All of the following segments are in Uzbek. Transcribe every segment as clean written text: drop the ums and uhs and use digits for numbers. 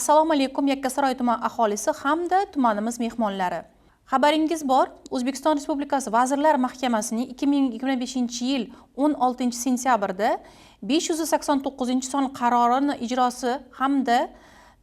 Assalomu alaykum, Yakkasaroy tuman aholisi hamda tumanimiz mehmonlari. Xabaringiz bor, O'zbekiston Respublikasi Vazirlar Mahkamasining 2025-yil 16-sentyabrda 589-son qarorini ijrosi hamda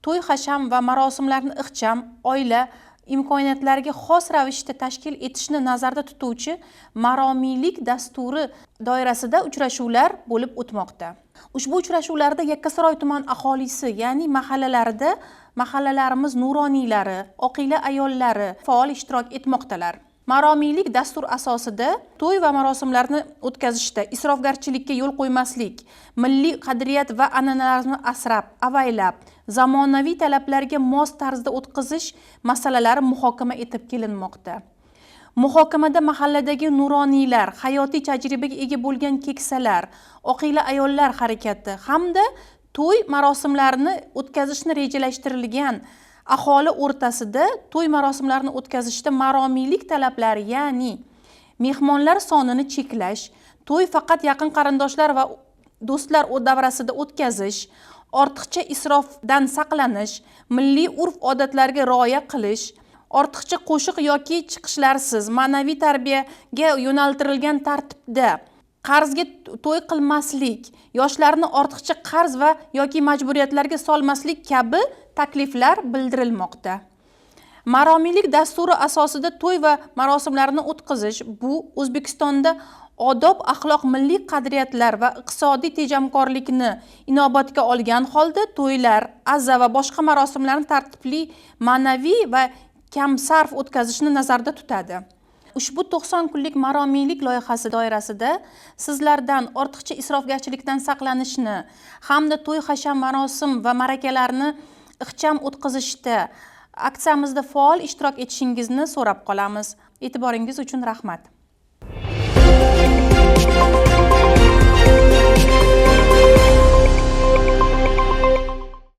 to'y hasham va marosimlarni ixcham, oila imkoniyatlariga xos ravishda tashkil etishni nazarda tutuvchi maromiylik dasturi doirasida uchrashuvlar bo'lib o'tmoqda. Ushbu uchrashuvlarda Yakkasaroy tuman aholisi, ya'ni mahallalarida mahallalarimiz nuroniylari, oqila ayollari faol ishtirok etmoqdalar. Maromiylik dastur asosida to'y va marosimlarni o'tkazishda isrofgarchilikka yo'l qo'ymaslik, milliy qadriyat va an'analarni asrab, avaylab, zamonaviy talablarga mos tarzda o'tkazish masalalari muhokama etib kelinmoqda. Muhokamada mahalladagi nuroniylar, hayotiy tajribaga ega bo'lgan keksalar, oqila ayollar harakati hamda to'y marosimlarini o'tkazishni rejalashtirilgan aholi o'rtasida to'y marosimlarini o'tkazishda maromiylik talablari, ya'ni mehmonlar sonini cheklash, to'y faqat yaqin qarindoshlar va do'stlar davrasida o'tkazish, ortiqcha isrofdan saqlanish, milliy urf-odatlarga rioya qilish, ortiqcha qo'shiq yoki chiqishlarsiz ma'naviy tarbiyaga yo'naltirilgan tartibda qarzga to'y qilmaslik, yoshlarni ortiqcha qarz va yoki majburiyatlarga solmaslik kabi takliflar bildirilmoqda. Maromiylik dasturi asosida to'y va marosimlarni o'tkazish bu O'zbekistonda odob, axloq, milliy qadriyatlar va iqtisodiy tejamkorlikni inobatga olgan holda to'ylar, aza va boshqa marosimlarni tartibli, ma'naviy va kamsarf o'tkazishni nazarda tutadi. Ushbu 90 kunlik maromiylik loyihasi doirasida sizlardan ortiqcha isrofgarchilikdan saqlanishni hamda to'y hasham marosim va ma'rakalarni ixcham o'tkazishda aksiyamizda faol ishtirok etishingizni so'rab qolamiz. E'tiboringiz uchun rahmat.